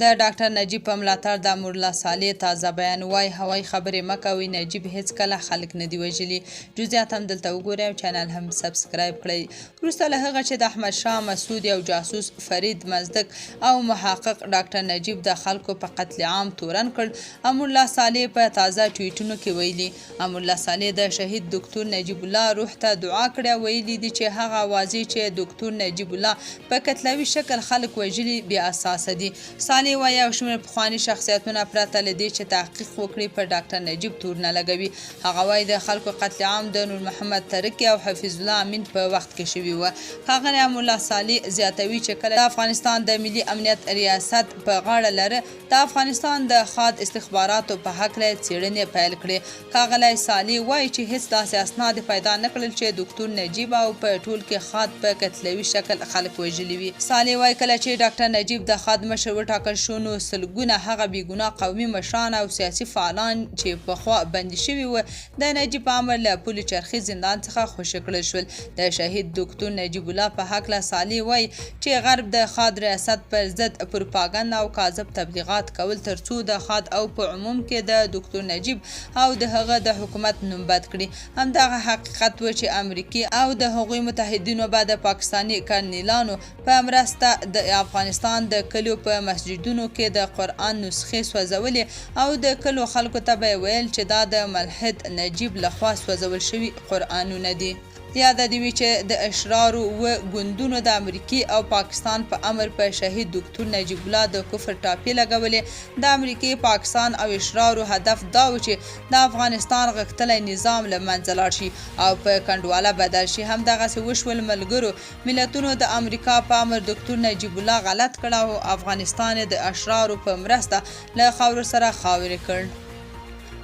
د ډاکټر نجیب په ملاتړ د امرالله صالح تازه بیان وای هوای خبرې مه کوئ، نجیب هیڅکله خلک نه دي وژلي. جزئیات هم دلته وګورئ او چینل هم سبسکرایب کړئ. وروسته له هغه چې د احمد شاه مسعود یو جاسوس فرید مزدک او محقق ډاکټر نجیب د خلکو په قتل عام تورن کړ، امرالله صالح په تازه ټویټونو کې ویلي، امرالله صالح د شهید دوکتور نجیب الله روح ته دعا کړې او ویلي دي چې هغه اوازې چې دوکتور نجیب الله په کتلوي شکل خلک وژلي بې اساسه دي. صالح وايي یو شمېر پخواني شخصیتونه پرته له دې چې تحقیق وکړي پر ډاکټر نجیب تورونه لګوي. هغه وايي د خلکو قتل عام د نور محمد تره کي او حفیظ الله امین په وخت کې شوي و. ښاغلی امرالله صالح زیاتوي چې کله د افغانستان د ملي امنیت ریاست په غاړه لره د افغانستان د خاد استخباراتو په هکله یې څېړنې پیل کړې. ښاغلی صالح وايي چې هېڅ داسې اسناد یې پیدا نه کړل چې دوکتور نجیب او په ټول کې خاد په کتلوي شکل خلک وژلي وي. صالح وايي کله چې ډاکټر نجیب د خاد مشر وټاکل شو نو سلګونه هغه بې ګناه قومي مشران او سیاسي فعالان چې پخوا بندي شوي و د نجیب په امر له پل چرخي زندان څخه خوشې کړل شول. د شهید دوکتور نجیب الله په هکله صالح وايي چې غرب د خاد ریاست پر ضد پروپاګند او کاذب تبلیغات کول تر څو د خاد او په عموم کې د دوکتور نجیب او د هغه د حکومت نوم بد کړي. همدغه حقیقت و چې امریکې او د هغوی متحدینو به د پاکستاني کرنیلانو په مرسته د افغانستان د کلیو په مسجدونو کې د قرآن نسخې سوځولې او د کلو خلکو ته به یې ویل چې دا د ملحد نجیب له خوا سوځول شوي قرآنونه دي. یاده دې وي چې د اشرارو اوه ګوندونو د امریکې او پاکستان په امر په شهید دوکتور نجیب الله د کفر ټاپې لګولې. د امریکې، پاکستان او اشرارو هدف دا و چې د افغانستان غښتلی نظام له منځه لاړ شي او په کنډواله بدل شي. همدغسې وشول، ملګرو ملتونو د امریکا په امر دوکتور نجیب الله غلط کړ او افغانستان یې د اشرارو په مرسته له خاورو سره خاورې کړ.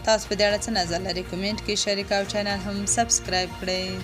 تاسو په دې اړه څه نظر لرئ؟ کومنټ کې شریک او چینل هم سبسکرایب کړئ.